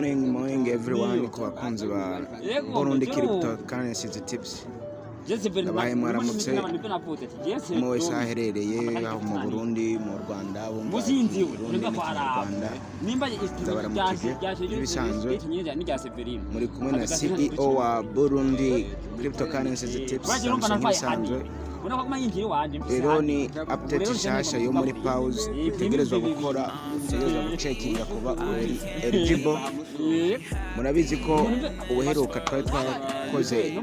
Morning, morning everyone, ku bakunzi ba Burundi Cryptocurrency Tips. Ndabahaye mwaramutse umwe wese aho aherereye, aho mu Burundi, mu Rwanda, bumva Burundi n'Ikinyarwanda, ndabaramukije. Nk'ibisanzwe muri kumwe na CEO wa Burundi Cryptocurrency Tips, Samson. Nk'ibisanzwe rero ni update nshasha yo muri Paws utegerezwa gukora, utegerezwa gucekinga kuba uri eligible. Murabizi ko ubuheruka twari twakoze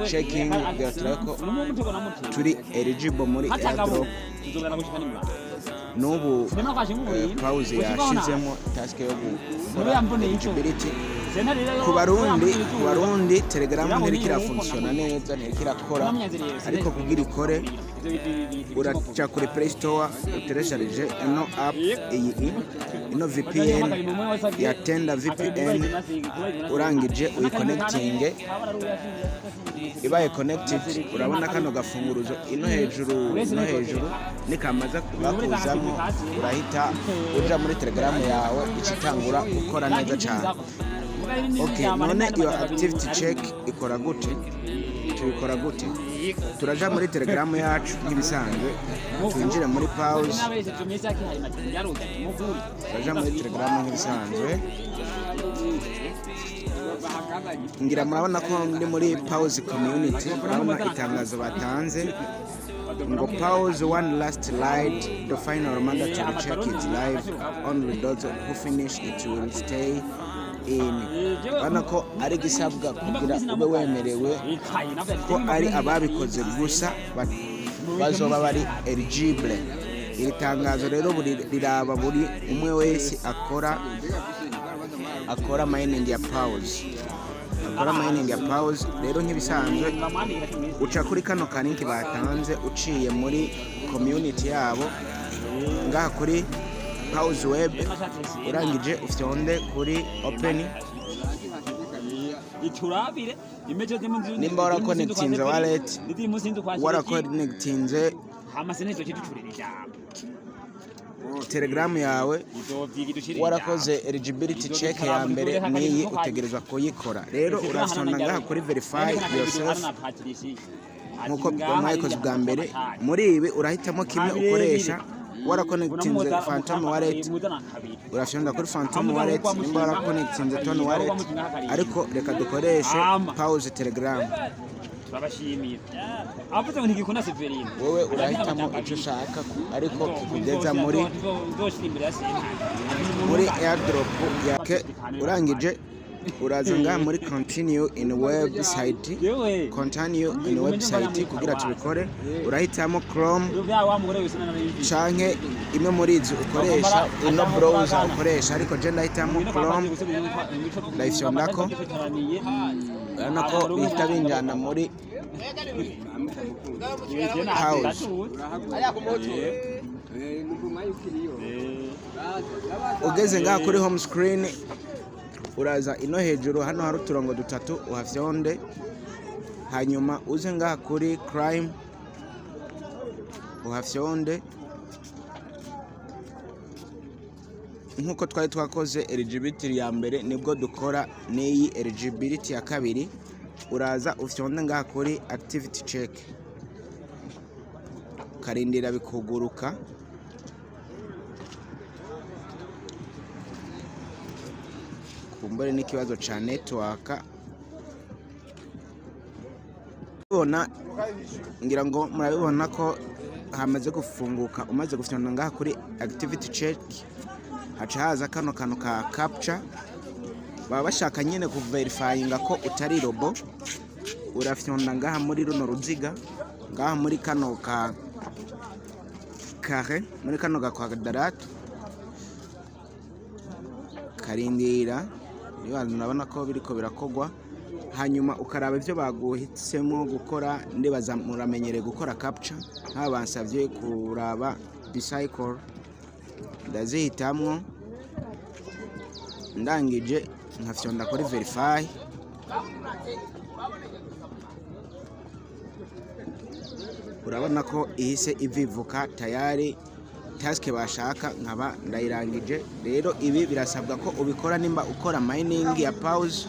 checking kugira turabe ko turi eligible muri airdrop. N'ubu Paws yashizemo task yo gukora eligibility ku Barundi. Ku Barundi, Telegram ntiriko irafunctiona neza, ntiriko irakora, ariko kugira ikore uraca kuri Play Store, uteresharije ino app, iyi ino VPN ya Tenda VPN. Urangije uyiconnectinge. Ibaye connected, urabona kano gafunguruzo ino hejuru, no hejuru nikamaza bakuzamo, urahita uja muri Telegram yawe, icitangura gukora neza cyane. Okay, none iyo activity check ikora gute? Tubikora gute? Turaja muri Telegram yacu nk'ibisanzwe, twinjire muri Paws. Turaja muri Telegram nk'ibisanzwe. Ngira murabona ko ndi muri Paws community. Urabona itangazo batanze ngo "Paws one last ride, the final mandatory check is live. Only those who finish it will stay in." Urabona ko ari gisabwa kugira ube wemerewe, ko ari ababikoze gusa bazoba bari eligible. Iri tangazo rero riraba buri umwe wese akora mining ya Paws, akora mining ya Paws. Rero nk'ibisanzwe uca kuri kano kalinki batanze uciye muri community yabo ngaha kuri Paws web. Urangije ufyonde kuri open. Iturabire imeje. Nimba warakonekitinze wallet, warakonekitinze hama sinezo kiducurira ijambo. Telegram yawe, warakoze eligibility check ya mbere, niyi utegerezwa kuyikora. Rero urafyonda ngaha kuri verify yourself nkuko mwayikoze bwa mbere. Muri ibi urahitamo kimwe ukoresha. Warakonekitinze Phantom Wallet, urafyonda kuri Phantom Wallet. Nimba warakonekitinze Ton Wallet, ariko reka dukoreshe Paws Telegram. Turabashimiye avuze ngo ntigikunda Severine. Wowe urahitamo icyo ushaka, ariko kugeza nzoshira imbere ya sentare muri airdrop yake. Urangije uraza ngaha muri continue in website. Yewe. Continue in website, kugira tubikore urahitamo Chrome wa mugore wese narabizi. Canke imwe muri izi ukoresha, ino browser ukoresha, ariko je ndahitamo Chrome, ndayifyondako. Urabona ko bihita binjana muri Paws. Ugeze ngaha kuri home screen, uraza ino hejuru hano hari uturongo dutatu, uhafyonde, hanyuma uze ngaha kuri claim, uhafyonde. Nk'uko twari twakoze eligibility ya mbere, nibwo dukora n'iyi eligibility ya kabiri. Uraza ufyonde ngaha kuri activity check, ukarindira bikuguruka. Kumbure n'ikibazo ca network. Ubona, ngira ngo murabibona ko hamaze gufunguka. Umaze gufyonda ngaha kuri activity check, haca haza kano kantu ka captcha. Baba bashaka nyine kuverifyinga ko utari robot. Urafyonda ngaha muri runo ruziga, ngaha muri kano ka carré, muri kano ga quadrato, karindira. Niba murabona ko biriko birakogwa, hanyuma ukaraba ibyo baguhisemo gukora. Ndibaza muramenyereye gukora captcha. Nk'aba bansabye kuraba bicycle, ndazihitamwo, ndangije nkafyonda kuri verify. Urabona ko ihise ivivuka tayari. Task bashaka nkaba ndayirangije. Rero ibi birasabwa ko ubikora. Nimba ukora mining ya Paws,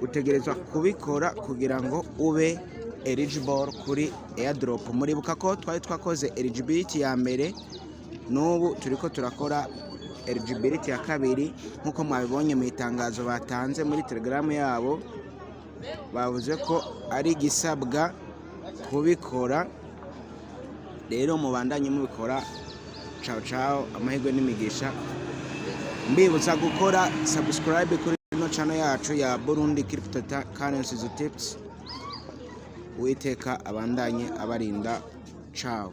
utegerezwa kubikora kugira ngo ube eligible kuri airdrop. Muribuka ko twari twakoze eligibility ya mbere, n'ubu turiko turakora eligibility ya kabiri. Nk'uko mwabibonye mu itangazo batanze muri Telegram yabo, bavuze ko ari igisabwa kubikora. Rero mubandanye mubikora. Ciao ciao, amahirwe n'imigisha. Mbibutsa gukora subscribe kuri ino channel yacu ya Burundi Cryptocurrencies Tips. Uwiteka abandanye abarinda. Ciao.